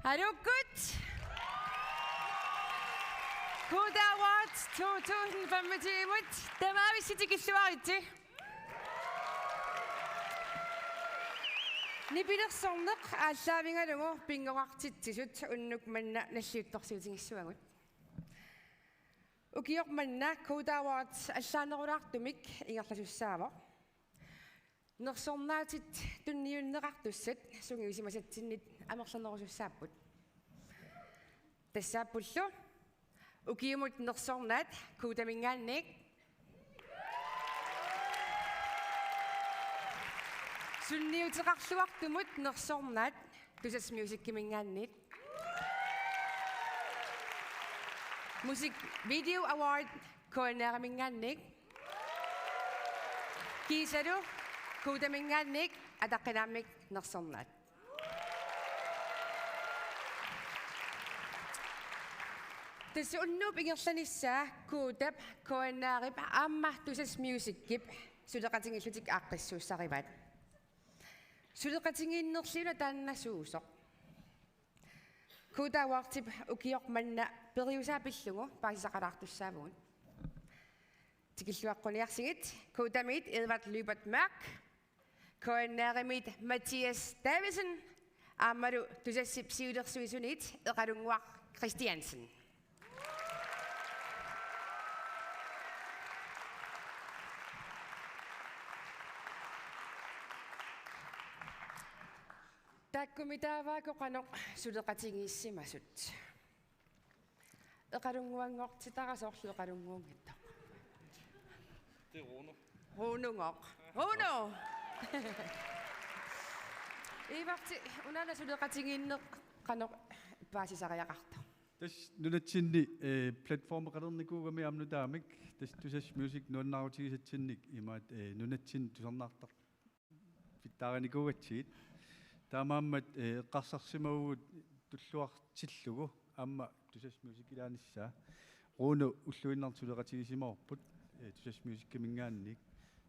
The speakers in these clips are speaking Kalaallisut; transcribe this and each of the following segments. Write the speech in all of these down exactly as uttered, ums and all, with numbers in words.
Aluukkut! Koda Awards to tusind femogtyve-mut tamaavissut tikilluaritsi. Nipilersorneq aallaavigalugu pinnguartitsisut unnuk manna nalliuttorsiutigissavarput. Ukioq manna Koda Awards allaanerulaartumik ingerlasussaavoq. Nersornaatit tunniunneqartussat sungiusimasatsinnit amerlanerusussaapput. Tassaappullu ukiumut nersornaat Kodaminngaanniit. Sunniuteqarluartumut nersornaat Tusass Musiciminngaanniit. Music Video Award K N R-iminngaanniit. Kiisalu Kodaminngaanniit ataqqinaammik nersornaat. Tassa unnuup ingerlanissaa Kodap, K N R-ip aamma Tusass Musicip suleqatigiillutik aaqqissuussarivaat. Suleqatigiinnerli una taanna suusoq? Koda Awardsip ukioq manna periusaa pillugu paasisaqalaartussaavugut. Tikilluaqquniarsigit: Kodamiit Edvard Lyberth Mørch, K N R-imiit Mathias Davidsen, aammalu Tusassip siulersuisuniit Eqalunnguaq Kristiansen. Taakkumi taavaakku qanoq suleqatigiissimasut. Eqalunnguanngortitara, soorlu eqalunnguunngitsoq. Det er Runo. Runongooq. Runo! Ivarti, unaana suleqatigiinneq qanoq paasisariaqartoq? Tassa nunatsinni, eh, platformeqalernikuugami aamma nutaamik, tassa Tusass Music nuannaarutigisatsinnik imaat, eh, nunatsinni tusarnaartar- -pittaarinikuugatsigit. Taamaammat, eh, eqqarsarsimavugut tulluartillugu aamma Tusass Musicip ilaanissaa. Runo ulluinnarni suleqatigisimavarput, eh, Tusass Musiciminngaanniit.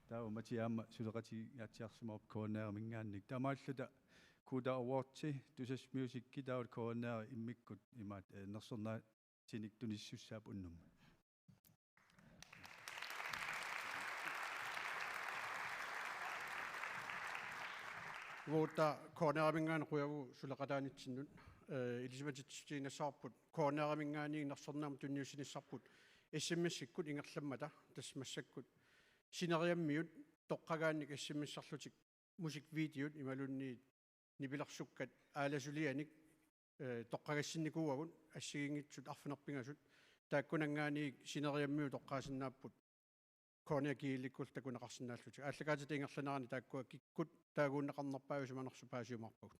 Taava Mati aamma suleqatigingaatsiarsimavarput K N R-iminngaanniit. Taamaalilluta Koda Awardsi, Tusass Musici taava K N R immikkut imaat, eh, nersornaa- -tinik tunisisussaapput unnummat. Uagut K N R-iminngaanniit qujavugut suleqataanitsinnut, eh, ilisimatitsissutiginnassavarput K N R-iminngaanniit nersornaammik tunniussinissarput S M S-ikkut ingerlammata, tassa massakkut sineriammiut toqqagaannik S M S-erlutik musikvideot imaluunniit nipilersukkat aalasulianik, eh, toqqagassinnikuuagut assigiinngitsut arfineq-pingasut, taakkunanngaanniit sineriammiut toqqaasinnaapput K N R G L-ikkullu takuneqarsinnaallutik. Aallakaatitap ingerlanerani taakkua kikkut taaguunneqarnerpaavut isumanersoq paasiumaarpagut.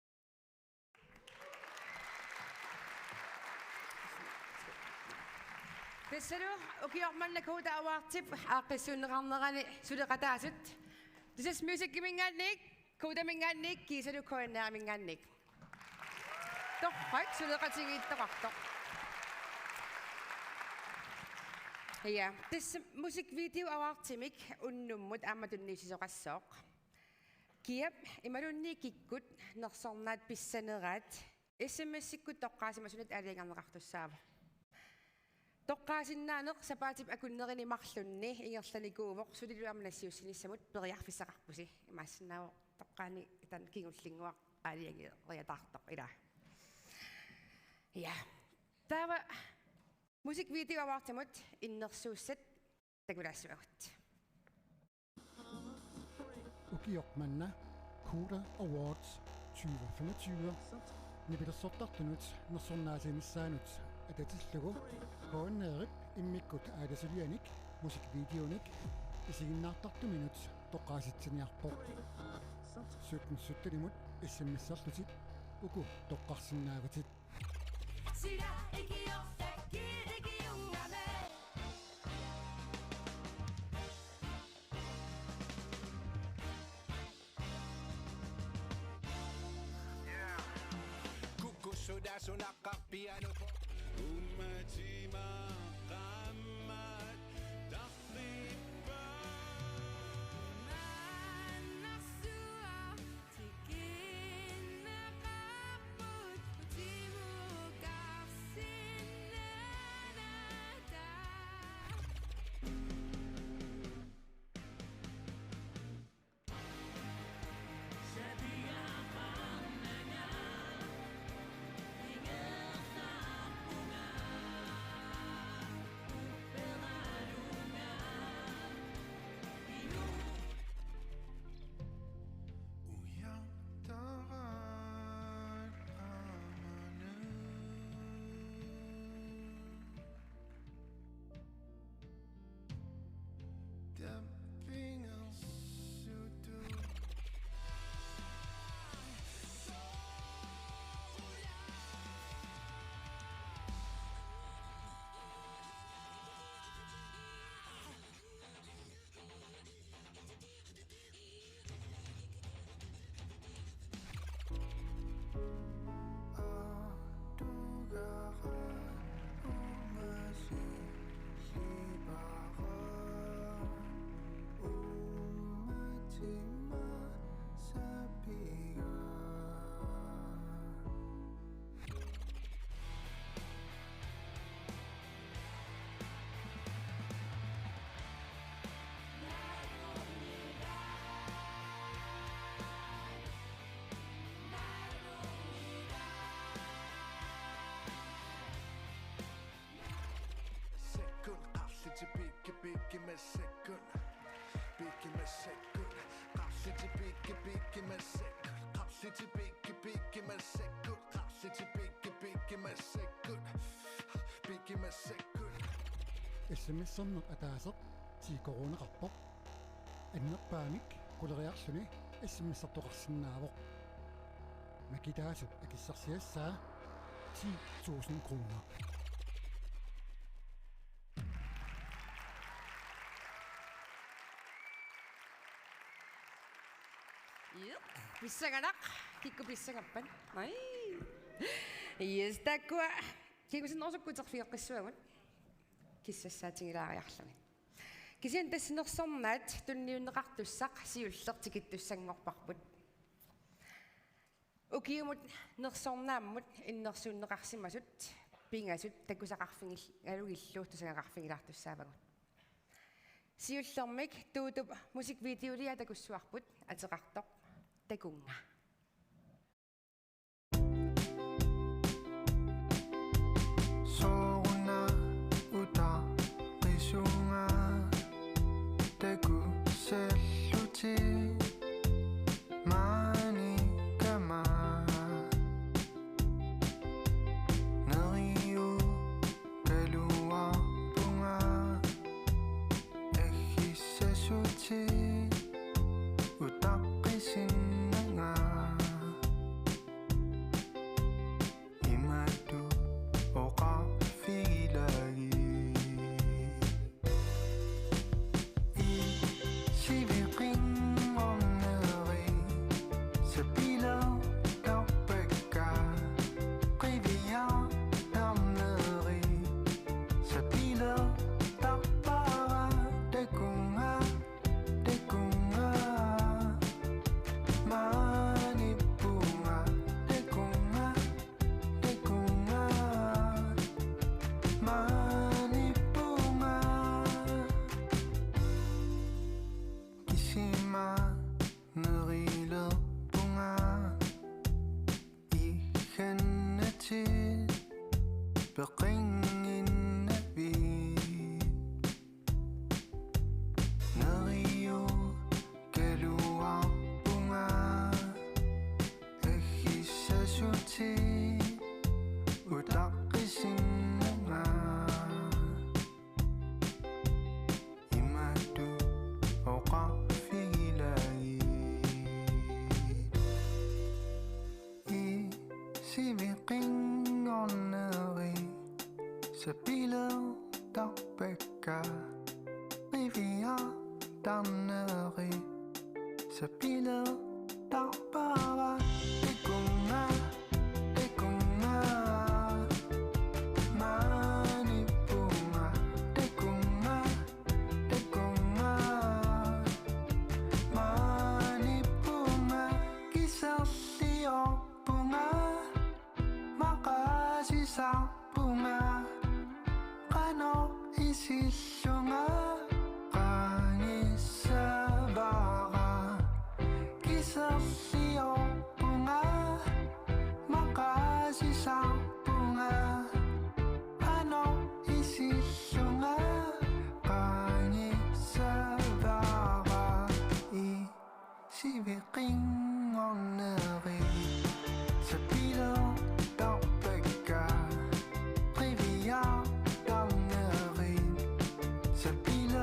Tassalu ukioq manna Koda Awardsip aaqqissuunneqarnerani suleqataasut Tusass Musiciminngaanniit, Kodaminngaanniit kiisalu K N R-iminngaanniit. Torrak suleqatigiittoqartoq. Ja, tassa Music Video Awardsimik unnummut aamma tunniussisoqassooq. Kiap imaluunniit kikkut nersornaat pissaneraat S M S-ikkut toqqaasimasunit aalajangerneqartussaavoq. Toqqaasinnaaneq sapaatip akunnerini marlunni ingerlanikuuvoq, sulilu aamma nassiussinissamut periarfissaqarpusi. Imaassinnaavoq toqqaani taanna kingullinnguaq aalajangeriataartoq ilaa. Ja. Taava Music Video Awardsimut innersuussat takulaassavagut. Ukioq manna Koda Awards tyve femogtyve nipilersortartunut nersornaasiinissaanut atatillugu K N R-ip immikkut aalasulianik musikvideonik isiginnaartartuminut toqqaasitsiniarpoq. Sytten sytten-imut S M S-erlutit uku toqqarsinnaavutit. Sila ikiortakkiit ikiunngami. Kukkussutaa sunaqqarpianuku. Ummatima qammat tarlippa. Maannarsuaq tikinneqarput utimu. Ima sapiga. Sekund, qarlutit Biggi, Biggi massakkut. Biggi massakkut. Qarlutit Biggi, Biggi massakkut. Qarlutit Biggi, Biggi massakkut. Qarlutit Biggi, Biggi massakkut. Biggi massakkut. S M S-erneq ataaseq ti koruuneqarpoq. Annerpaamik quleriarluni S M S-ertoqarsinnaavoq. Makitaasup akissarsiassaa ti tusind kroner. Iiq, pissanganaq, kikkut pissangappat. Ai. Yes, taakkua. Kingusinnerusukkut uterfigeqqissuagut. Kissassaatigilaariarlugit. Kisianni tassa nersornaat tunniunneqartussaq siulleq tikittussanngorparput. Ukiumut nersornaammut innersuunneqarsimasut pingasut takusaqarfigil-, -galugillu tusagaqarfigilaartussaavagut. Siullermik Tuutup musikvideoliaa takussuarput ateqartoq Takunnga. Sooruna utaqisunga takussallutit maani kama. Neriukkaluarpunga aggissasutit utaqqisinnanga. Imatut oqarfigilaarlugit. Isiviqinngorneri sapilertarpakka. Qiviartarneri sapilertarpara. Takunnga, takunnga, maaniippunga, takunnga, takunnga, maaniippunga. Kisima nerilerpunga ihannatit peqqinnginnavit. Neriukkaluarpunga aggissasutit utaqqisinnanga. Imatut oqarfigilaarlugit. Isiviqinngorneri sapilertarpakka. Qiviartarneri sapilertarpara. Takunnga, takunnga, maaniippunga, takunnga, takunnga, maaniippunga. Kiserliorpunga maqaasisarpunga, qanoq isillunga qaangissavara. Kiserliorpunga maqaasisarpunga, qanoq isillunga qaangissavara. Isiviqinngorneri sapilertarpakka. Qiviartarneri sapiler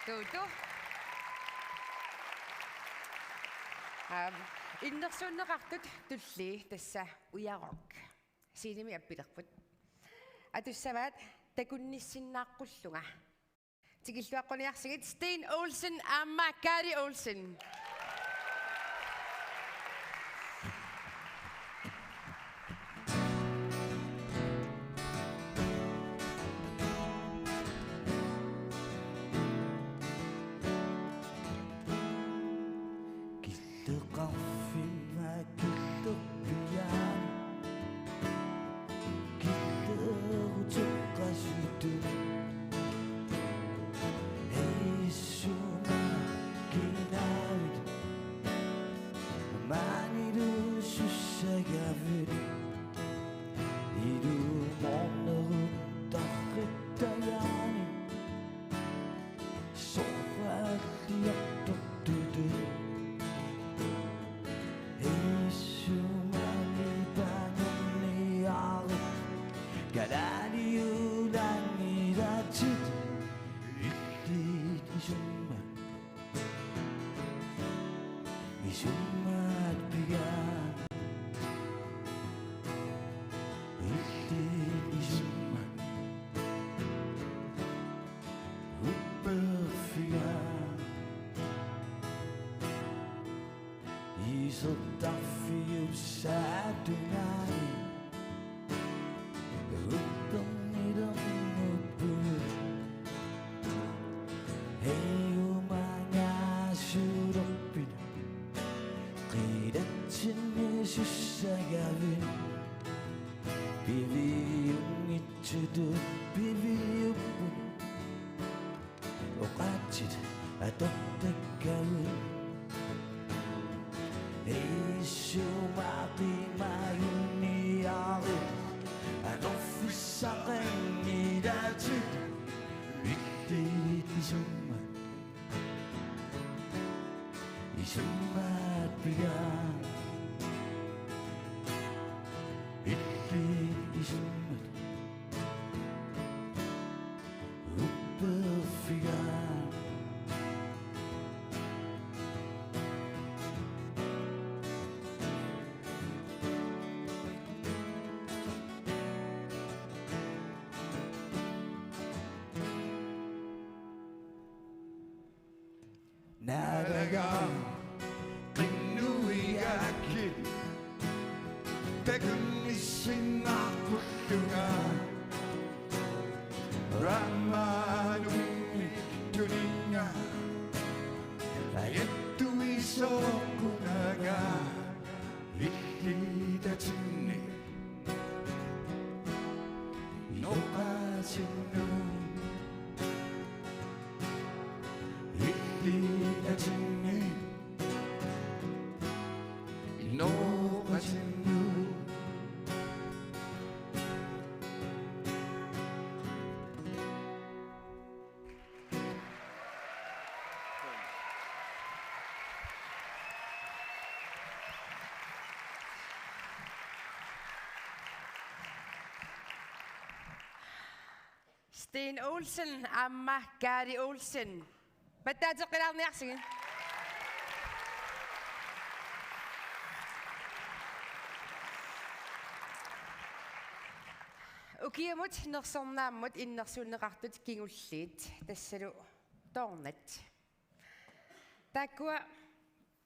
Tuutu. Aam, innersuunneqartut tullii tassa Ujarok. Scenemi appilerput. Atussavaat Takunnissinnaaqqullunga. Tikilluaqquniarsigit Steen Olsen aamma Kari Olsen. Killeqarfimma killerpiaani, killeruteqqasutut. Hej, isuma kinaavit, maanilu sussagavit? Ilumoornerup tarrittajaani soqalliartortutut. Isumani panunniarit kalaaliulaanngilaatit. Illit isummat, isummat pigaat. Illit isummat, upperfigaat. Isertarfiup saattunaani uppernilermupput. Hej, umangaasulerpit, qilatsinni sussagavit? Piviunngitsutut piviupput, oqaatsit atortakkavut. Isuma qimagunniarit, atorfissaqanngilaatit. Illit isummat, isummat pigaat. Illit isummat, upperfigaat. Naalaga qinnuigaakkit, takunnissinnaaqqullunga. Aamma nuummi tuninnga ajattuisoqqunaga. Illit atinni inoqatinnut. Illit atinni inoqatinnut. Steen Olsen aamma Kari Olsen. Pattaateqqilaarniarsigit. Ukiumut nersornaammut innersuunneqartut kingulliit, tassalu Toornat. Taakkua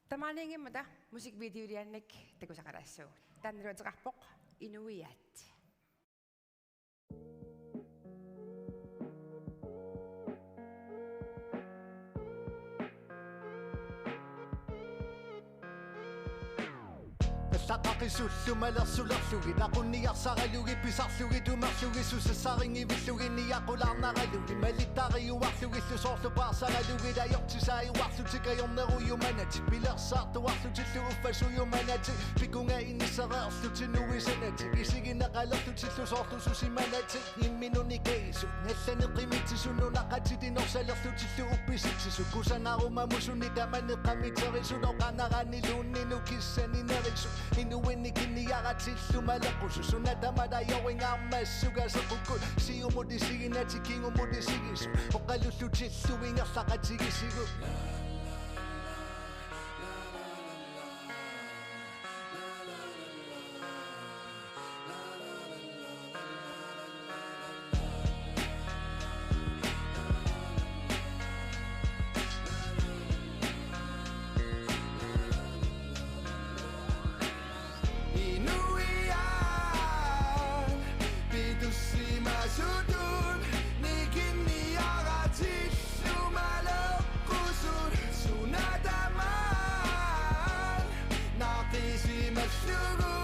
tamaaniinngimmata musikvideoliaannik takusaqalaassaagut. Taannalu ateqarpoq Inuiaat. Allaqaqisullu malersulerlugit, aqunniarsaralugit, pisarlugit, tumerlugit, susassarinngivillugit, niaqulaarnaralugit, malittariuarlugillu, soorlu paarsaralugit, ajortisaajuarlutik ajornerujumanati, pilersaartuarlutillu uffasujumanati, pikunga inissereerlutik nuisanatik, isigineqalerlutillu, soorlu susimanatik. Imminut nikagisut, allanik qimitsisut, nunaqatit inorsalerlutillu uppisitsisut, kusanaruma musunik tamanik qamiterisut, oqanaraniluunniit nukissanik nerisut, Inuinnik kinniaratillu maleqqusussuna tamalajoringaarmassugasequkku siumut isiginnatik kingumut isigisut oqalullutillu ingerlaqatigisigut. Inuiaat pitussimasutut nikinniaratillu maleqqusut suna tamaat naqisimallugu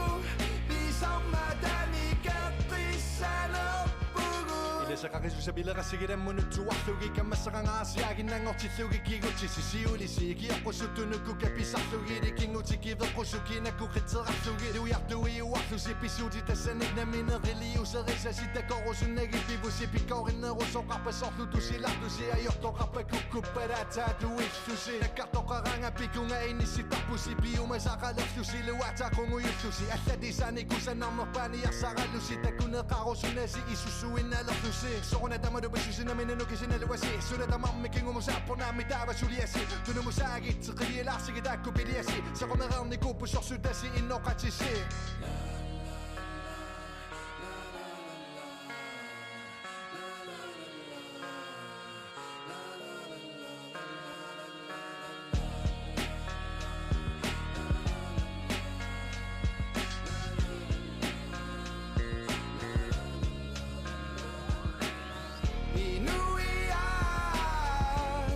pisarmatanikertissanerpugut. Ilasaqarisussap ileqassigilammunut tuarlugit kammassaqangaarsiaaginnanngortillugit kigutsit siulisi ikioqqusuttunuku kapisarlugit ikinngutit kiveqqusut kinakku qitserarlugit ujartuiuarlusi pisuutit tassanik nammineq iliuuserisasi takorusunnagit pivusi pikkoriinnerusoqarpat sorlu tusilartusi ajortoqarpat kukkuppalaataatuillusi nakkartoqaraangat pikunga inissittarpusi piumasaqalerlusi luaataaqungujullusi allat isaanni kusanarnerpaat niarsaralusi takuneqarusunnasi isussuinnalerlusi soquna tamalu pissusi nammineq nukisinaluasi suna tamarmi kingumusaappoq naammi taava suliasi tunumusaagit seqilialaarsigit taakku piliasi sequmereernikuupput sorsuttasi innoqatisi. Inuiaat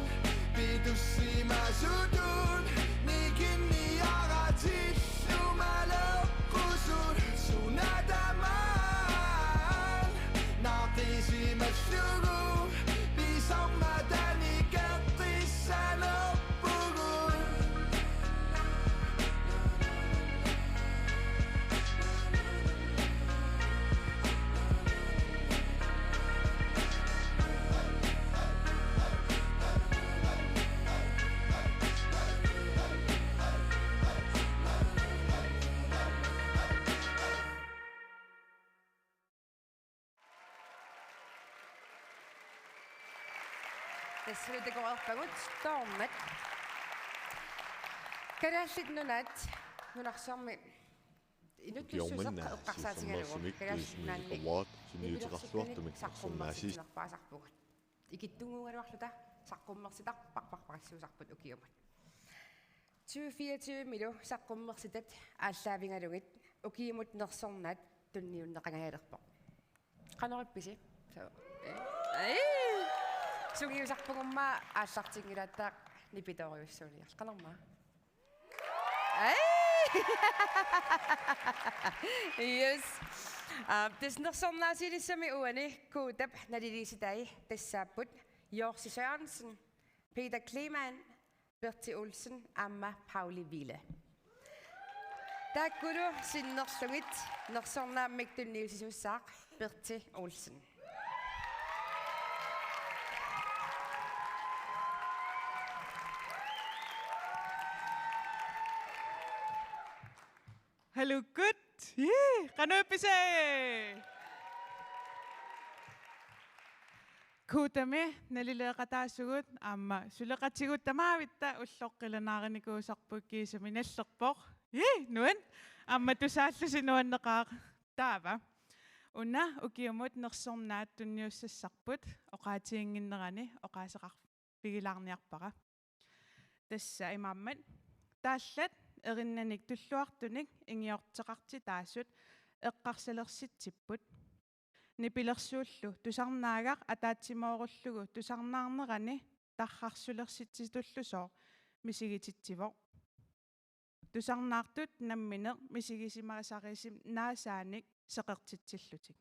pitussimasutut nikinniaratillu maleqqusut suna tamaat naqisimallugu pisarmatanikertissanerpugut. Tassalu takoreerpagut Toormat. Kalaallit Nunaat nunarsuarmi inuttussuseq eqqarsaatigalugu Kalaallit Nunaanni nipilersuinerpaasarpugut. Ikittunnguugaluarluta saqqummersitarparparparassuusarput ukiumut. Tyve fireogtyve-milu saqqummersitat aallaavigalugit ukiumut nersornaat tunniunneqangajalerpoq. Qanoq ippisi? So, eh. Ai! Sungiusarpugummi aallartinngilaattaaq nipitoorujussuuliorlunga. Qanormaa? Ai! Yes. Ah, tassa nersornaasiinissami uani Kuutap naliliisitai tassaapput Jorsi Sørensen, Peter Kleemann, Berti Olsen aamma Pauli Wille. Taakkulu sinnerlugit nersornaammik tunniussisussaaq Berti Olsen. Haluukkut. Ii, qanoq ippisi? Kuutami nalileeqataasugut aamma suleqatigut tamavitta ulloq qilanaarinikuusarput kiisami nallerpoq. Ii, nuann. Aamma tusaallusi nuanneqaaq. Taava. Una ukiumut nersornaat tunniussassarput oqaatiginnginnerani oqaaseqarfigilaarniarpara. Tassa imaammat: taallat erinnanik tulluartunik ingiorteqartitaasut eqqarsalersitsipput. Nipilersuullu tusarnaagaq ataatsimoorullugu tusarnaarnerani tarrarsulersitsitullusooq misigititsivoq. Tusarnaartut nammineq misigisimasarisinnaasaanik seqertitsillutik.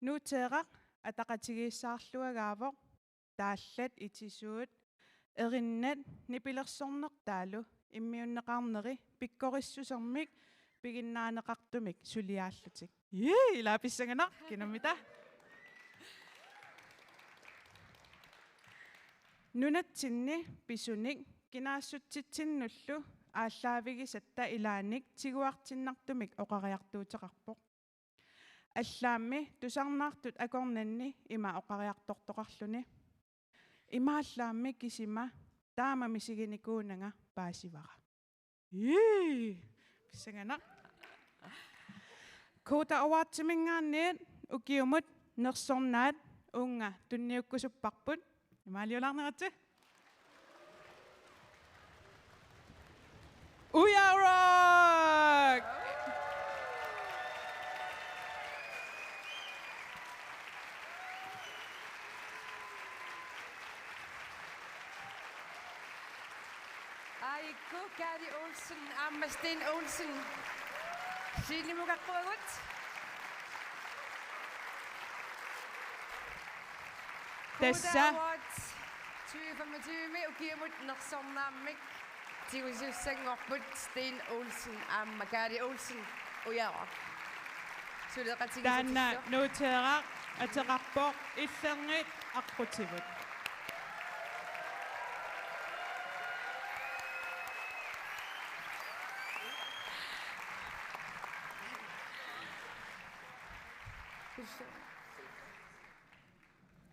Nuuteeraq ataqatigiissaarluagaavoq taallat itisuut erinnat nipilersornertaalu immiunneqarneri pikkorissusermik piginnaaneqartumik suliaallutik. Ii, ilaa pissanganaq, kinamita? Nunatsinni pisunik kinaassutsitsinnullu aallaavigisatta ilaannik tiguartinnartumik oqariartuuteqarpoq. Allaammi tusarnaartut akornanni ima oqariartortoqarluni: Imaallaammi kisima taama misiginikuunanga paasivara. Ii! Pissanganaq. Koda Awardsiminngaanniit ukiumut nersornaat uunga tunniukkusupparput. Imaaliulaarneratsi. Ujarock! Aajuku Kaali Olsen aamma Steen Olsen. Scenemukarpuagut. Tassa. Koda Awards tyve femogtyve ukiumut nersornaammik tigusussanngorput Steen Olsen aamma Kaali Olsen, Ujarock. Suleqatigisatillu. Taanna nuuteeraq, ateqarpoq Illernit Aqqutivut.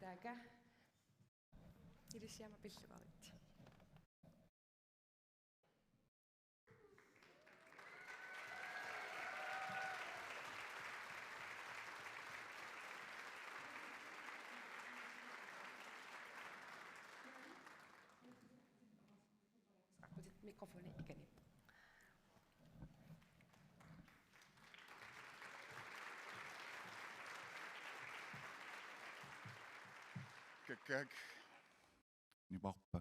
Taaka. Ilissiama pilluarit. Mikrofoni ikani. Kakkaak. Niparpa.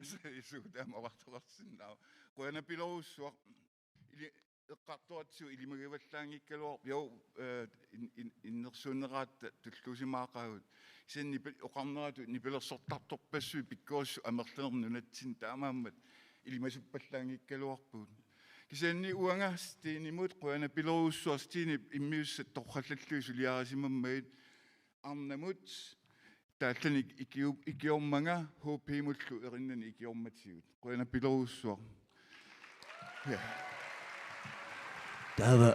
Isu-, isuutaama oqartoqarsinnaavoq. Qujanapilorujussuaq. Ili-, eqqartoratsigu ilimagivallaanngikkaluarpoq. Jo, eh, in-, in-, innersuunneqaratta tulluusimaaqaagut. Kisianni nipi-, oqarneratut nipilersortartorpassuit pikkorissut amerlanerit nunatsinni, taamaammat ilimasuppallaanngikkaluarpugut. Kisianni uanga Steenimut qujanapilorujussuaq, Steenip immiussat torrallallugit suliarisimammagit. Arnamut taallanik ikiu-, ikiormanga, H P-mullu erinnani ikiormatigut. Qujanapilorujussuaq. Ja. Taava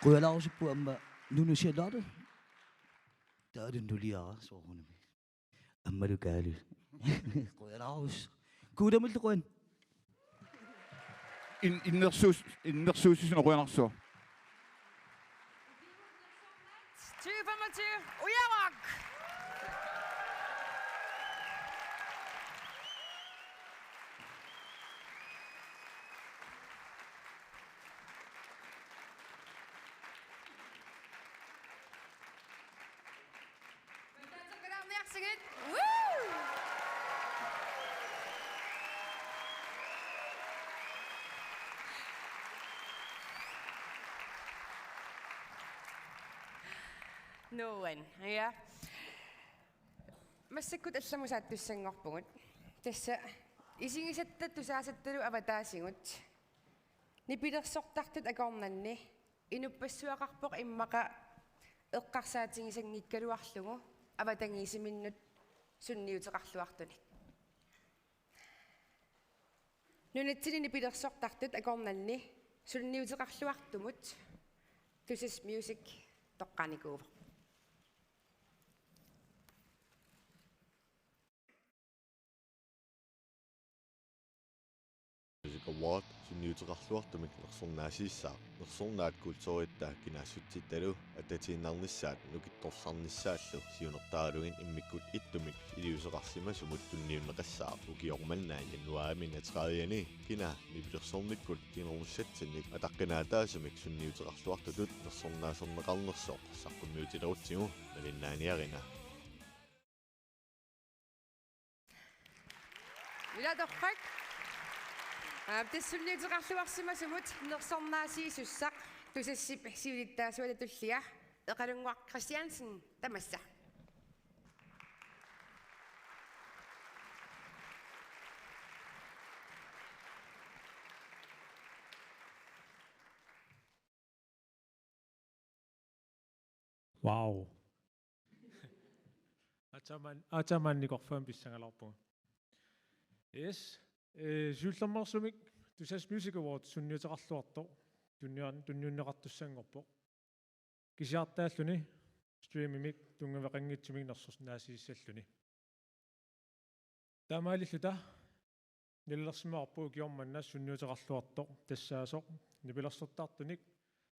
qujanarsuupput aamma Nunu Charlotte. Taava nuliara soorunami. Aammalu Kaali. Qujanarsuaq. Kuutamullu qujan. In-, innersuus-, innersuussuseq qujanarsuaq. Tyve femogtyve, Ujarock! Woo! Nuann, ja. Massakkut allamut saattussanngorpugut. Tassa isigisatta tusaasattalu avataasigut. Nipilersortartut akornanni inuppassuaqarpoq immaqa eqqarsaatigisanngikkaluarlugu avatangiisiminnut sunniuteqarluartunik. Nunatsinni nipilersortartut akornanni sunniuteqarluartumut Tusass Music toqqaanikuuvoq. Music Award sunniuteqarluartumik nersornaasiissaaq. Nersornaat kulturitta kinaassutsittalu attatiinnarnissaat nukittorsarnissaallu siunertaralugit immikkut ittumik iliuuseqarsimasumut tunniunneqassaaq ukioq manna januaarimi enogtredive-ani. Kina nipilersornikkut kingunerussatsinnik ataqqinaataa sumik sunniuteqarluartutut nersornaaserneqarnersoq saqqummiutilerutsigu malinnaaniarina. Ila torrak. Aap, tassa sunniuteqarluarsimasumut nersornaasiisussaq Tusassip siulittaasuata tullia Eqalunnguaq Christiansen, tamassa. Wow. Aa, Aatsaammaan-, aatsaammaannikorfaamik pissangalaarpunga. Yes. Eh, siullermeersumik Tusass Music Awards sunniuteqarluartoq tunnian-, tunniunneqartussanngorpoq. Kisiartaalluni streamimik tunngaveqanngitsumik nersornaasiissalluni. Taamaalilluta nalilersimavarput ukioq manna sunniuteqarluartoq tassaasoq nipilersortartunik,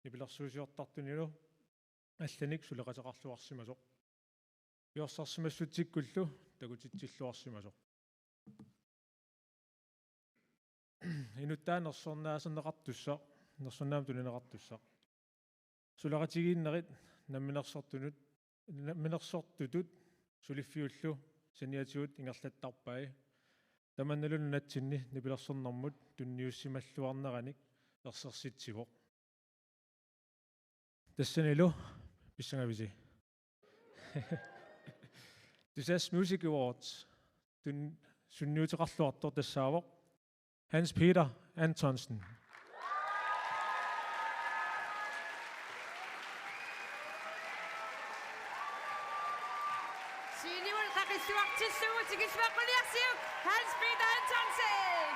nipilersuusiortartunilu allanik suleqateqarluarsimasoq. Piorsarsimassutsikkullu takutitsilluarsimasoq. Inuttaa nersornaaserneqartussaq, nersornaamik tunineqartussaq. Suleqatigiinnerit namminersortunut, namminersortutut suliffiullu saniatigut ingerlattarpai. Tamannalu nunatsinni nipilersornermut tunniussimalluarneranik ersersitsivoq. Tassanilu pissangavisi. Tusass Music Awards tun-, sunniuteqarluartoq tassaavoq Hans Peter Antonsen. Siiniul qaqilluartillugu tikilluaqquliarsiuk Hans Peter Antonsen.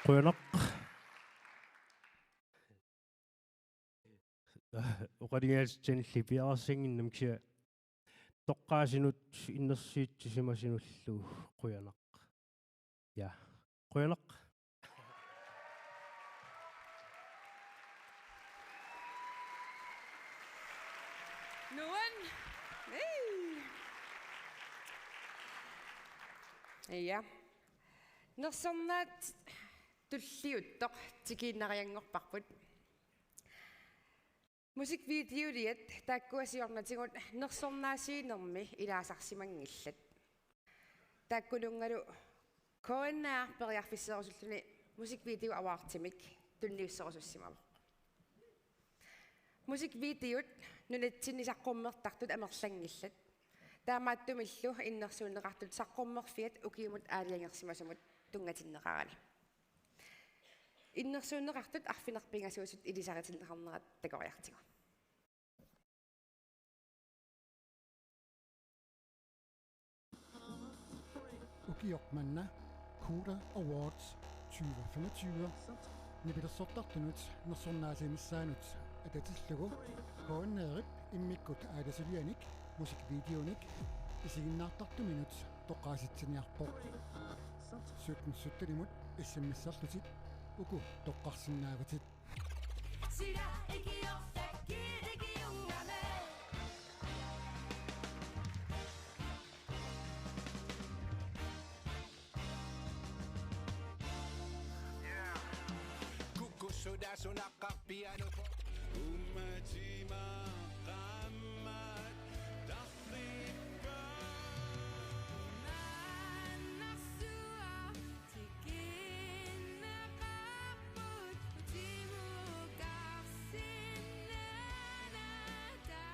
Qujanaq. Oqalugiaatitsinilli piareersinnginnama kisianni toqqaasinut innersuussisimasunullu qujanaq. Ja. Qujanaq. Nuan. Hey. Ja. Nersornaat tulliuttoq tikiinnarianngorparput. Musikvideoliat taakkua siornatigut nersornaasiinermi ilaasarsimanngillat. Taakkununngalu K N R periarfisseerusulluni musikvideo awardimik tunniusserusussimavoq. Musikvideot nunatsinni saqqummertartut amerlanngillat. Taamaattumillu innersuunneqartut saqqummerfiat ukiumut aalajangersimasumut tunngatinneqarani. Innersuunneqartut arfineq-pingasuusut ilisaritinneqarnerat takoriartigu. Ukioq manna Koda Awards tyve femogtyve nipilersortartunut nersornaasiinissaanut atatillugu K N R-ip immikkut aalasulianik musikvideonik isiginnaartartuminut toqqaasitsiniarpoq. Sytten syttenimut S M S-erlutit uku toqqarsinnaavatit. Sila ikiortakki ikiunngami. Kukkussutaa sunaqqaq pianut. Ummatima qammat tarrippa. Maannarsuaq tikinneqarput utimukarsinnaanata.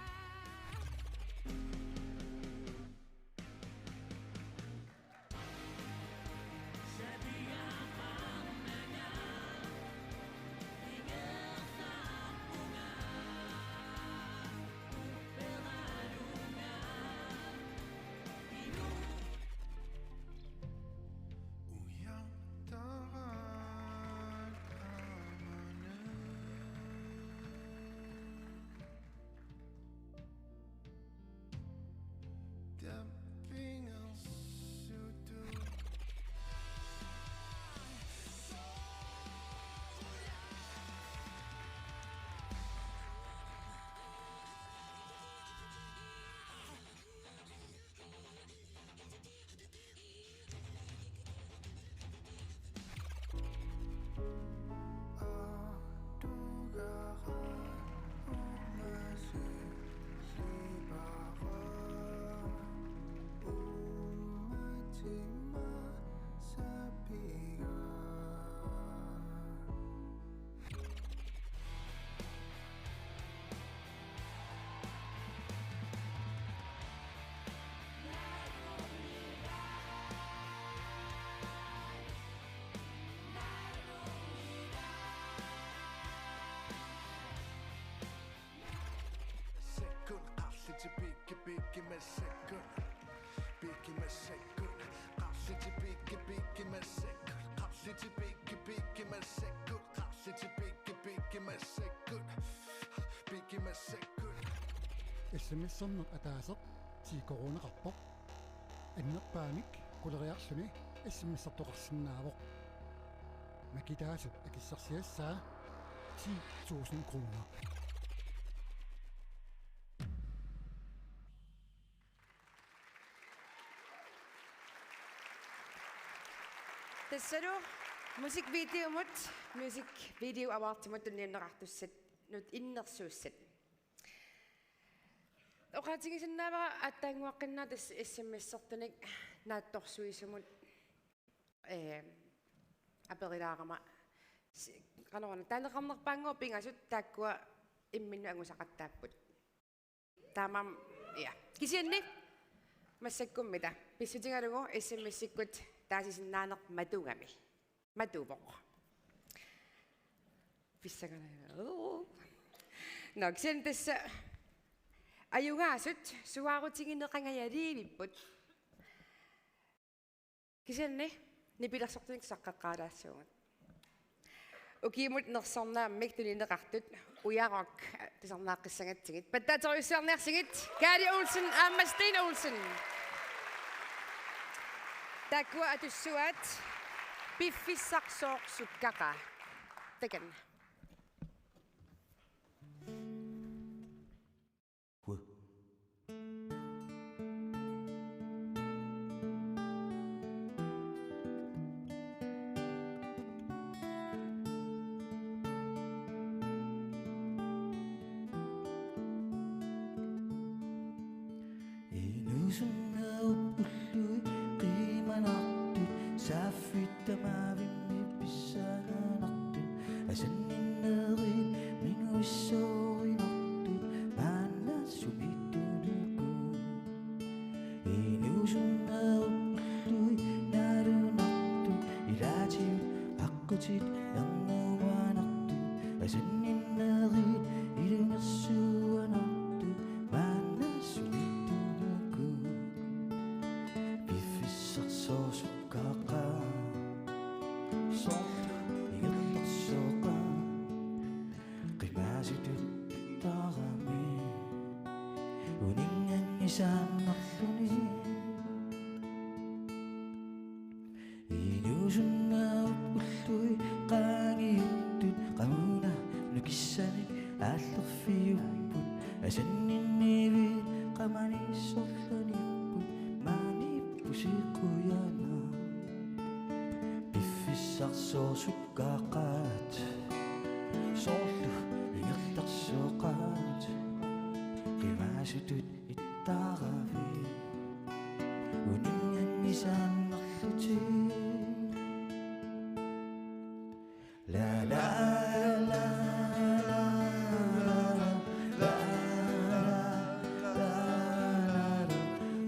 Qarliti Piggi, Piggi massakkut. Piggi massakkut. Qarliti Piggi, Piggi massakkut. Qarliti Piggi, Piggi massakkut. Qarliti Piggi, Piggi massakkut. Piggi massakkut. S M S-erneq ataaseq siikoruuneqarpoq. Annerpaamik quleriarluni S M S-ertoqarsinnaavoq. Makitaasup akissarsiassaa ti tusind kroner. Tassalu musikvideomut, Music Video Awardimut tunniunneqartussat, -nut innersuussat. Oqaatigisinnaavara aatsaannguaqqinnaaq tassa S M S-ertunik naatsorsuisumut, ee, aperilaarama si-, qanoruna, taaneqarnerpaannguaq pingasut taakkua imminnut angusaqattaapput. Taamaam, ja. Kisianni massakkummita pissutigalugu S M S-ikkut taasisinnaaneq matugami. Matuvoq. Pissangana. Nå, kisianni tassa ajugaasut suaarutigineqangajaliivipput. Kisianni nipilersortunik saqqaqqaalaassaagut. Ukiumut nersornaammik tunineqartut Ujarok tusarnaaqqissagatsigit. Pattaaterujussuarniarsigit Kari Olsen aamma Steen Olsen. Taakkua atussuaat Piffissaq sooq sukkaqaat. Takanna. Inuusunnerup ullui qiimanartut, saaffik tamaavimmik pissanganartut, asanninnerit minguissoorinartut, maanna sumitunuku. Inuusunnerup ullui nalunartut, ilaatigut aqqutit ernguanartut, asanninnerit ilungersuanartut, maanna sumitunuku. Piffissaq sooq sukkaqaat, soorlu ingerlasoqaat, qimaasutut ittaarami, uninngannisaannarluni. Inuusunnerup ullui qaangiuttut, qamuna nukissanik aallerfiupput, asanninniviit qamani sorlanipput, maani pusi qujanaq. Piffissaq sooq sukkaqaat, soorlu ingerlasoqaat, qimaasutut ittaaravi, uninngannisaannarlutik. La, la, la, la, la, la, la, la, la, la, la, la, la, la,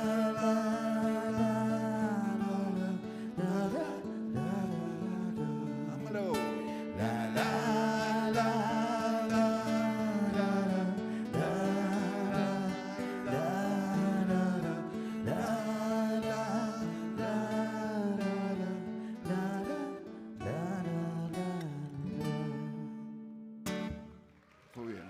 la, la, la, la. Qujan.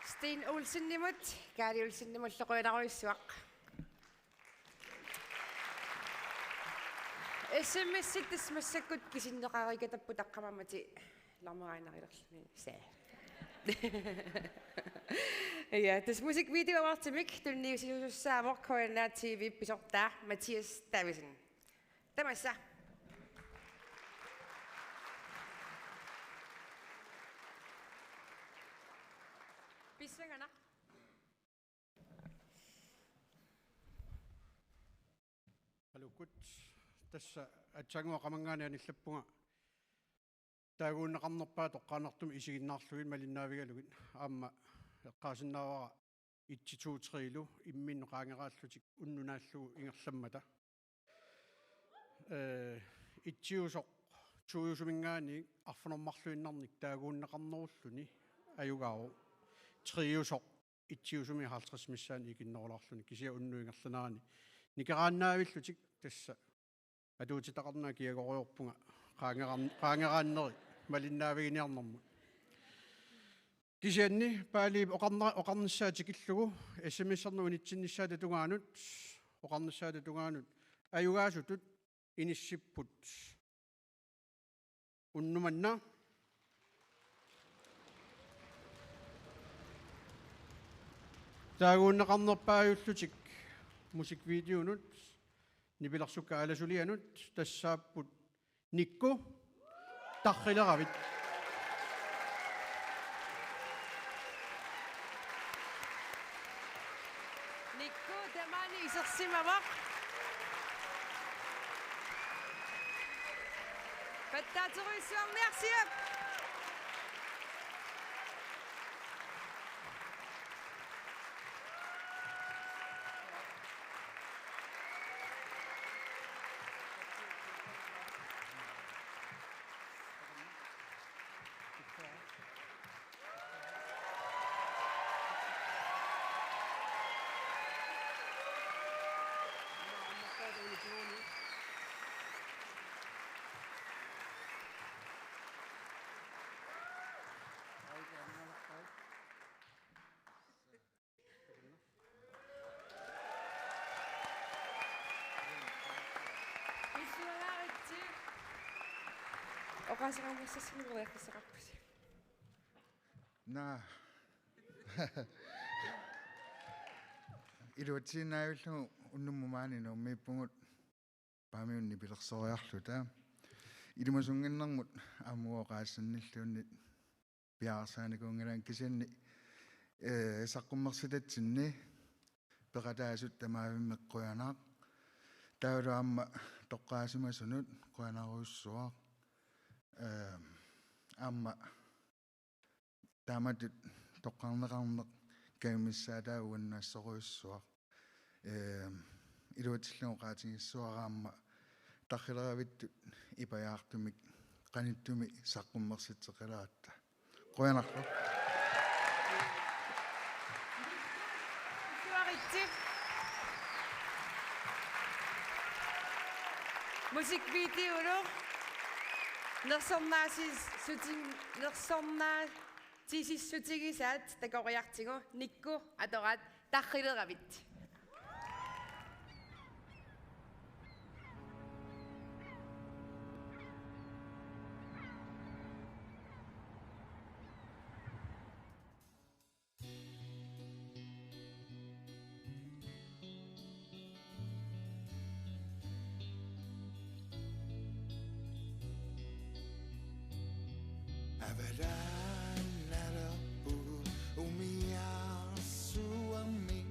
Steen Olsenimut, Kari Olsenimullu qujanarujussuaq. S M S-it tassa massakkut kisinneqareerikatapput, taqqamam Mati larmeraannarilerluni saa. Ja, tassa Music Video Awardimik tunniussisussaavoq K N R T V pisortaa Mathias Davidsen. Tamassa. Pissanganaq. Aluukkut, tassa aatsaannguaq Qamanngaanniit anillappunga taaguunneqarnerpaat toqqaannartumik isiginnaarlugit malinnaavigalugit, aamma eqqaasinnaavara et to tre-lu imminnut qaangeraallutik unnuk naallugu ingerlammata. Ee, etsiusoq toiusuminngaanniit arfineq-marluinnarnik taaguunneqarnerulluni ajugaavoq. Triusoq itsiusumi halvtreds missaani ikinnerulaarluni, kisianni unnuk ingerlanerani nikeraannaavillutik tassa atuutitaqarnanga kiagoriarpunga qaangeran-, qaangeraanneri malinnaaviginiarnermut. Kisianni Paaliip oqarna-, oqarnissaa tikillugu S M S-erneq unitsinnissaata tungaanut, oqarnissaata tungaanut ajugaasutut inissipput unnuk manna. Taaguunneqarnerpaajullutik musikvideonut nipilersukkat aalasulianut tassaapput Nikku, Tarrileravit. Nikku tamaani isersimavoq. Pattaaterujussuarniarsiuk. Illuaraaritsi. Oqaaseqarnersassinnut periarfissaqarpusi. Naa. Iluatsiinnaavillugu unnummut maani Nuummiippugut Paamiunut nipilersoriarluta. Ilimasunnginnermut aamma oqaasissannilluunniit piareersaanikuunngilagut kisianni, ee, saqqummersitatsinni peqataasut tamaavimmik qujanaq. Taavalu aamma toqqaasimasunut qujanarujussuaq. Ee, aamma taamatut toqqarneqarneq kajumissaata uannut assorujussuaq. Ee, iluatsillugu oqaatigissuara aamma Tarrileravittut ipajaartumik qanittumi saqqummersitseqqilaaratta. Qujanarlu. Illuaritsi. Musikvideolu nersornaasis-, sutin-, nersornaa- tisissutigisaat takoriartigu Nikku atoraat Tarrileravit. Avalannalerpugut umiarsuarmik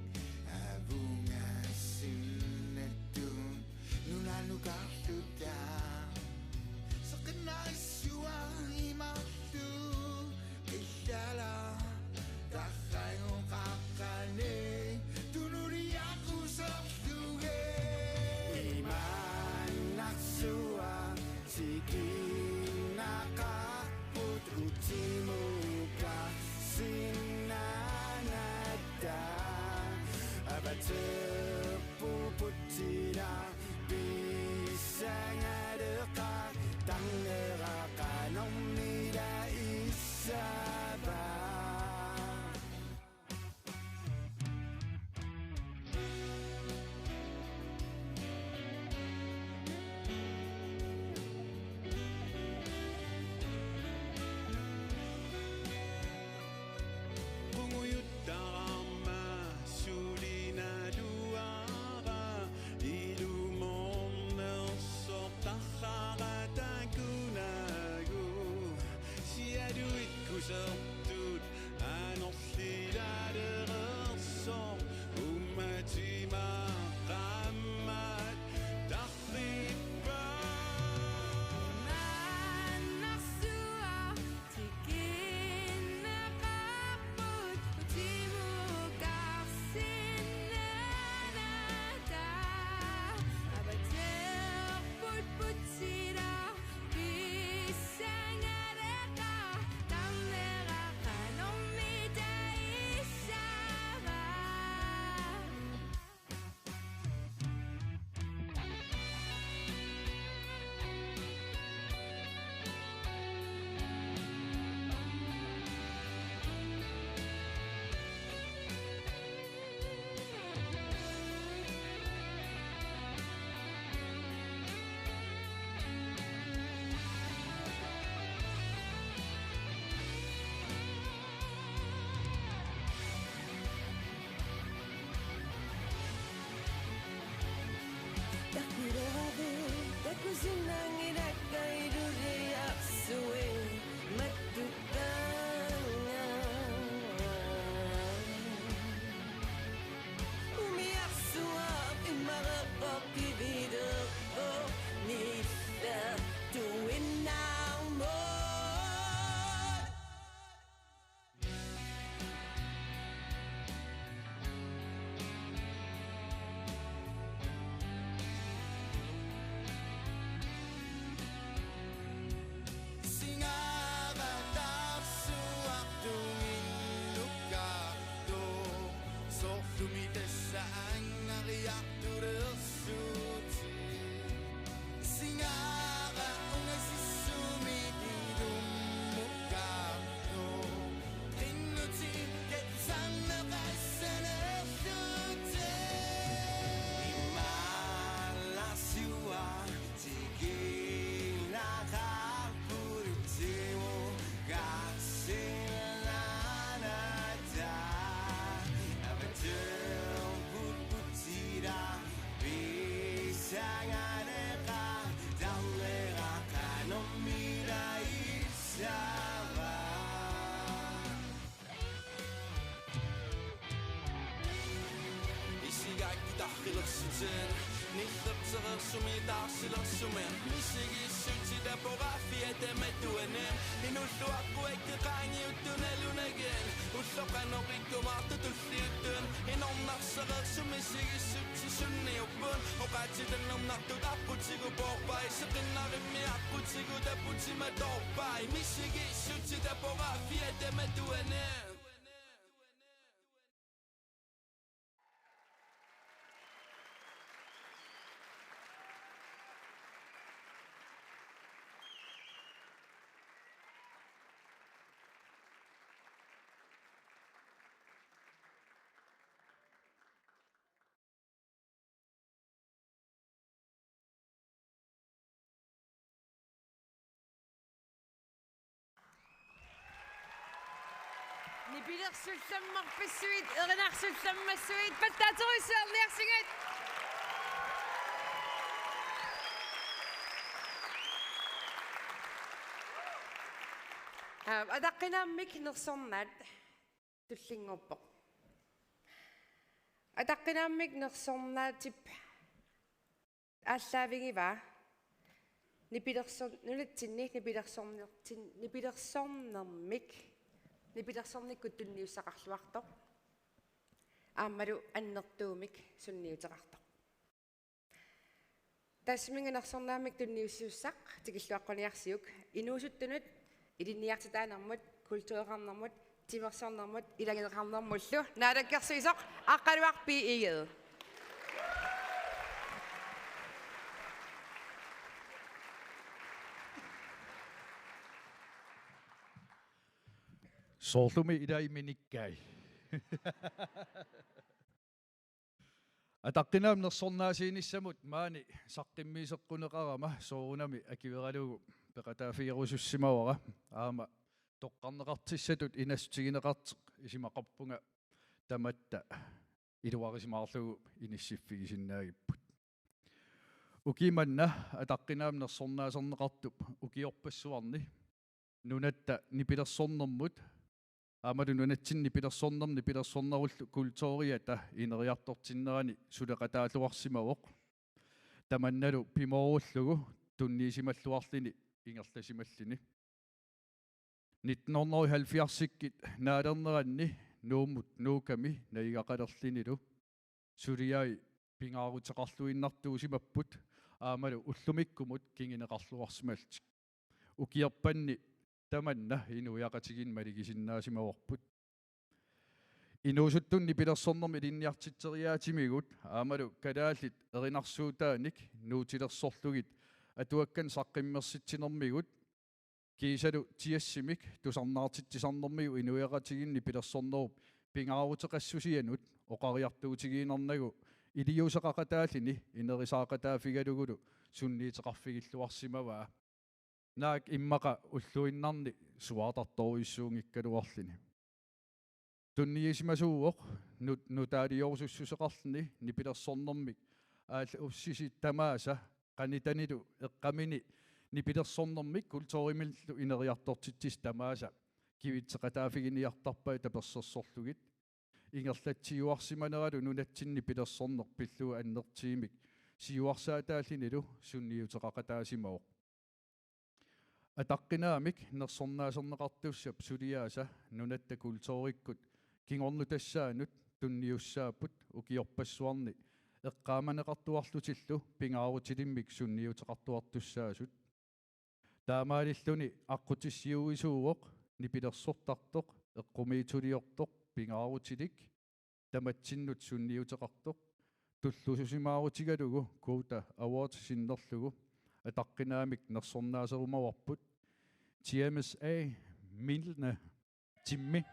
avungasinnattut nunanukarluta. Seqinnarissuaq imarlu qillala tarragu qaqqani tunuliaquserlugu. Imaannarsuaq tikinnaqarput uti Tumitassa angariartulersuutit. Singaara ungasissumik ilummukaartoq. Qinnutikka tusarneqassanerlutik. Imaallassiua tikiinnaqaarput timukarsinnanata. Avateerput putira pissanganeqa tarnera qanormita issava. Isigaakku tarrilersutin, nillertereersumik taarsilersumik, misigissutit taporaaffiata matuanik, inulluaqquakka qaangiuttut nalunagit, ulloq qanoq ikkumaartoq tulliuttut, inornarsereersumik misigissutsit sunniupput, oqaatsitannernartut aqqutigut poorpai, seqinnarimmi aqqutigut taputima toorpai, misigissutit taporaaffiata matuanik. Nipilersullammarpassuit, erinarsullammassuit, pattaaterujussuarniarsigat. Aa, ataqqinaammik nersornaat tullinnguuppoq. Ataqqinaammik nersornaatip aallaavigivaa nipilersorn-, nunatsinni nipilersornertin-, nipilersornermik, nipilersornikkut tunniussaqarluartoq aammalu annertuumik sunniuteqartoq. Tassaminnga nersornaammik tunniussisussaq tikilluaqquniarsiuk inuusuttunut ilinniartitaanermut, kultureqarnermut, timersornermut, ilagineqarnermullu naalakkersuisoq Aqqaluaq B. Egede. Soorlumi ilai minikkai. Ataqqinaammik nersornaasiinissamut maani saqqummiiseqquneqarama soorunami akueralugu peqataaffigerusussimavara, aamma toqqarneqartussatut inassutigineqartoq isumaqarpunga tamatta iluarisimaarlugu inissiffigisinnaagivut. Ukioq manna ataqqinaammik nersornaaserneqartup ukiorpassuarni nunatta nipilersornermut aammalu nunatsinni nipilersornermut nipilersornerullu kulturiata ineriartortinnerani suleqataalluarsimavoq. Tamannalu pimoorullugu tunniusimalluarluni ingerlasimalluni. Nitten hundrede og halvfjerdsikkut naalerneranni Nuummut Nuukami najugaqalerlunilu suliai pingaaruteqarluinnartuusimapput aammalu ullumikkumut kinguneqarluarsimallutik. Ukiorpanni tamanna inuiaqatigiinni malugisinnaasimavoq. Inuusuttunut nipilersornermut ilinniartitseriaatsimigut aammalu kalaallit erinarsuutaanik nuutilersorlugit atuakkanik saqqummersitsinermigut kiisalu tiassimik tusarnaartitsisarnermigut inuiaqatigiinni nipilersornerup pingaaruteqassusianut oqariartuutigiinnarnagu iliuuseqaqataalluni inerisaaqataaffigalugulu sunniuteqarfigilluarsimavaa. Naak immaqa ulluinnarni suaartartorujussuunngikkaluarluni. Tunniusimasuuvoq nut-, nutaaliorusussuseqarluni nipilersornermik aallussisut tamaasa qanitanilu eqqamini nipilersornermik kulturimillu ineriartortitsisut tamaasa kivitseqataaffiginiartarpai tapersersorlugit. Ingerlatsiuarsimaneralu nunatsinni nipilersorneq pillugu annertuumik siuarsaataallunilu sunniuteqaqataasimavoq. Ataqqinaammik nersornaaserneqartussap suliaasa nunatta kulturikkut kingornutassaanut tunniussaapput ukiorpassuarni eqqaamaneqartuarlutillu pingaarutilimmik sunniuteqartuartussaasut. Taamaalilluni aqqutissiuisuuvoq nipilersortartoq eqqumiitsuliortoq pingaarutilik tamatsinnut sunniuteqartoq, tulluusimaarutigalugu Koda Award sinnerlugu ataqqinaamik nersornaaserumavarput, T M S A Milne Timmi.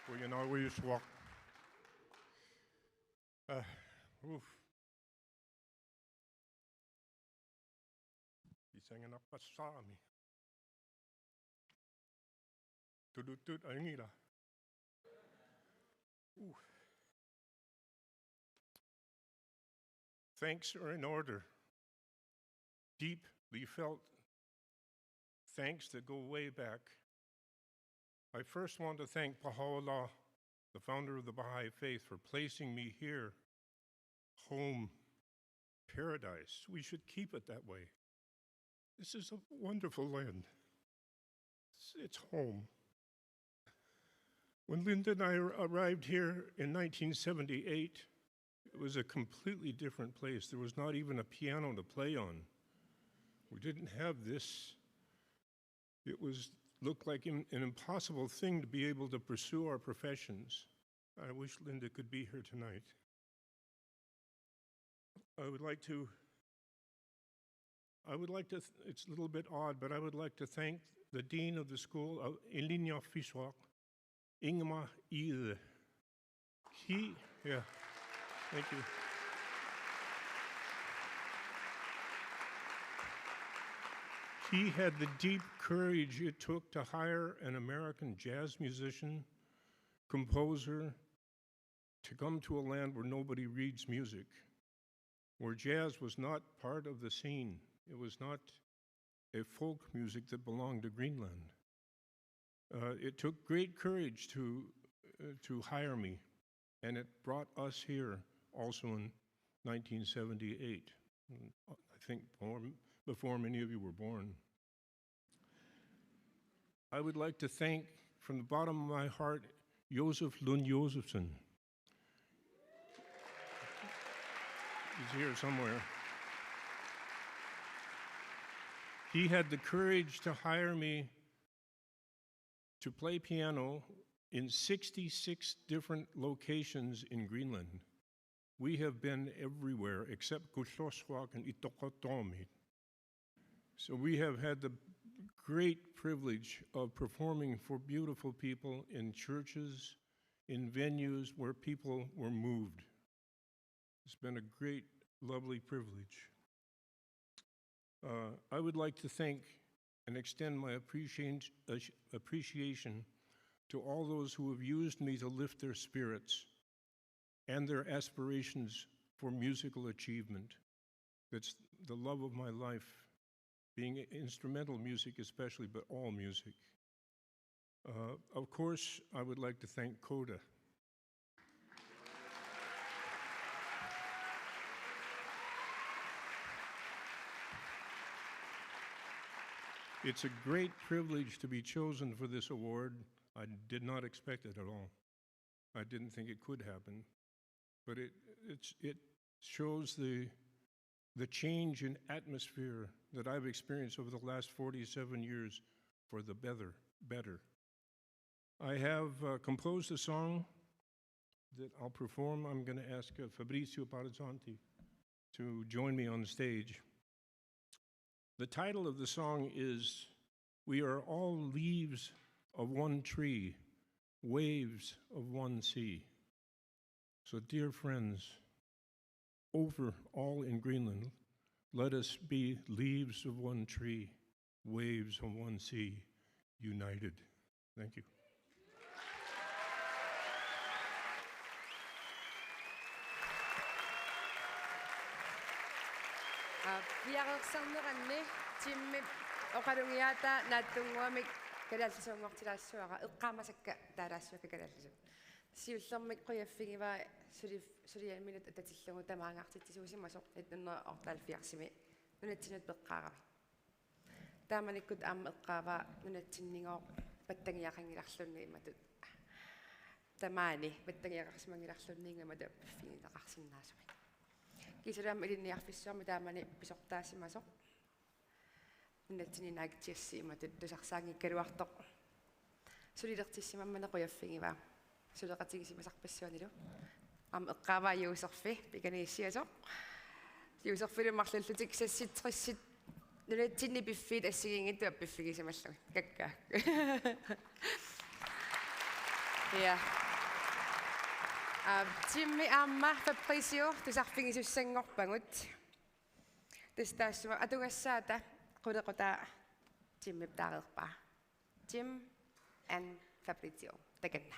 Qujanarujussuaq. Ah, uff. Isanganarpassuarami. Tuluttut ajunngilaq. Ooh. Thanks are in order. Deeply felt thanks that go way back. I first want to thank Bahá'u'lláh, the founder of the Baha'i Faith, for placing me here, home, paradise. We should keep it that way. This is a wonderful land. It's, it's home. When Linda and I ar-, arrived here in nineteen seventy-eight, it was a completely different place. There was not even a piano to play on. We didn't have this. It was, looked like im-, an impossible thing to be able to pursue our professions. I wish Linda could be here tonight. I would like to, I would like to th-, it's a little bit odd, but I would like to thank the dean of the school, uh, Ilinya Fiswak, Ingmar Ide. He, yeah, thank you. He had the deep courage it took to hire an American jazz musician, composer, to come to a land where nobody reads music, where jazz was not part of the scene. It was not a folk music that belonged to Greenland. Uh, it took great courage to, uh, to hire me, and it brought us here also in nineteen seventy-eight, I think before, before many of you were born. I would like to thank, from the bottom of my heart, Josef Lund Josefsen. He's here somewhere. He had the courage to hire me to play piano in sixty-six different locations in Greenland. We have been everywhere except Kuujjuaq and Ittoqqortoormiit. So we have had the great privilege of performing for beautiful people in churches, in venues where people were moved. It's been a great, lovely privilege. Uh, I would like to thank and extend my appreciation, uh, appreciation to all those who have used me to lift their spirits and their aspirations for musical achievement. That's the love of my life, being instrumental music especially, but all music. Uh, of course, I would like to thank Koda. It's a great privilege to be chosen for this award. I did not expect it at all. I didn't think it could happen. But it, it's, it shows the, the change in atmosphere that I've experienced over the last forty-seven years for the better, better. I have, uh, composed a song that I'll perform. I'm gonna ask, uh, Fabrizio Parzanti to join me on stage. The title of the song is We Are All Leaves of One Tree, Waves of One Sea. So, dear friends, over all in Greenland, let us be leaves of one tree, waves of one sea, united. Thank you. Aa, piareersarneranni Jimip oqalugiaataa naatsunnguamik kalaallisuunngortilaassavara, eqqaamasakka taalaassavakka kalaallisut. Siullermik qujaffigivaa suli-, suliaminut atatillugu tamaangartitsisuusimasoq nitten hundrede og otteoghalvfjerdsimi nunatsinnut peqqaaravit. Taamanikkut aamma eqqaavaa nunatsinnigooq pattagiaqanngilarluunniit imatut. Tamaani pattagiaqarsimanngilarluunniit imatut piffigineqarsinnaasumik. Kiisalu aamma ilinniarfissuarmi taamani pisortaasimasoq. Nunatsinni naak jazzit imatut tusarsaanngikkaluartoq. Sulilertissimammani qujaffigivaa. Suleqatigisimasarpassuanilu. Aamma eqqaavaa Juuserfi, pikaniissiasoq. Juuserfilu marluullutik seksogtressit nunatsinni piffiit assigiinngitsut appiffigisimallugit. Kakkaak. Ja. Aa, Jimmi aamma Fabrizio tusarfigisussanngorpagut. Tassa taassuma atugassaata qulequtaa Jimip taareerpaa. Jim and Fabrizio. Takanna.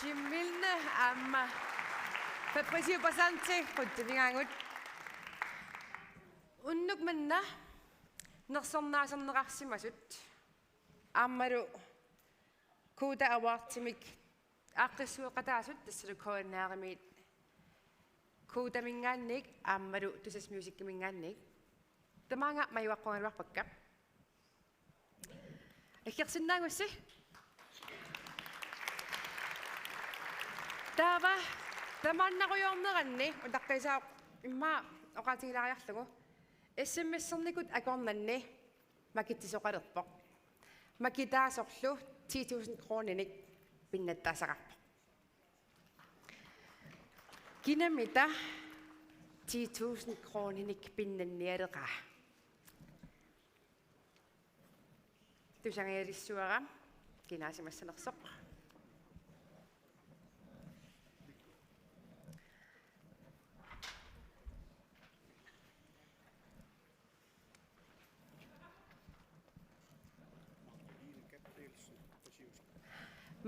Jim Milne aamma Fabrizio Passante qutsavigaagut. Unnuk manna nersornaaserneqarsimasut aammalu Koda Awardimik aaqqissueqataasut, tassalu K N R-imiit Kodaminngaanniit aammalu Tusass Musiciminngaanniit, tamaanga majuaqqugaluarpakka. Aggersinnaagussi. Taava tamaannarujoorneranni utaqqiisaaq immaqa oqaatigilaariarlugu. S M S-ernikut akornanni makitsisoqalerpoq. Makitaasorlu ti tusind kroninik pinnattaasaqarpoq. Kinamita ti tusind kroninik pinnannialeqaa? Tusangajalissavara kinaasimassanersoq.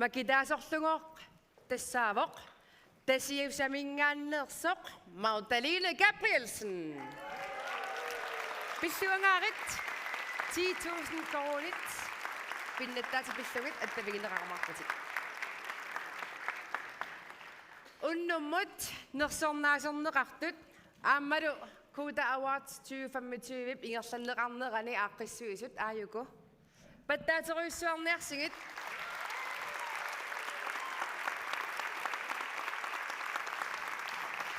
Makitaasorlugooq tassaavoq Tasiusaminngaanneersoq Magdalene Gabrielsen. Pilluangaarit ti tusind koruunit pinnattaatsit pillugit attavigineqarumaarputit. Unnummut nersornaaserneqartut aammalu Koda Awards tyve femogtyve ingerlanneqarnerani aaqqissuisut aajuku pattaaterujussuarniarsigit.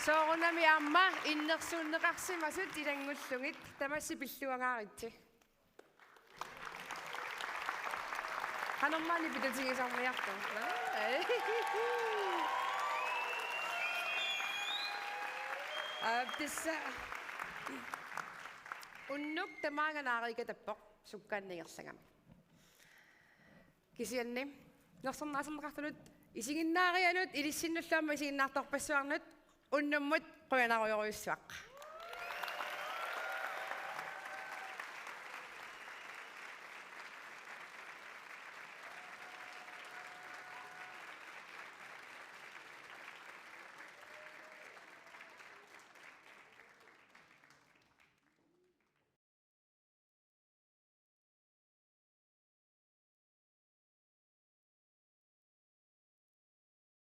Soorunami aamma innersuunneqarsimasut ilanngullugit, tamassi pilluangaaritsi. Qanormaanna pitutigisarniarta. Aa, tassa. Unnuk tamaanga naariikatappoq sukkaannaq ingerlagama. Kisianni nersornaaserneqartunut isiginnaarianut ilissinnullu aamma isiginnaartorpassuarnut unnummut qujanarujorujussuaq.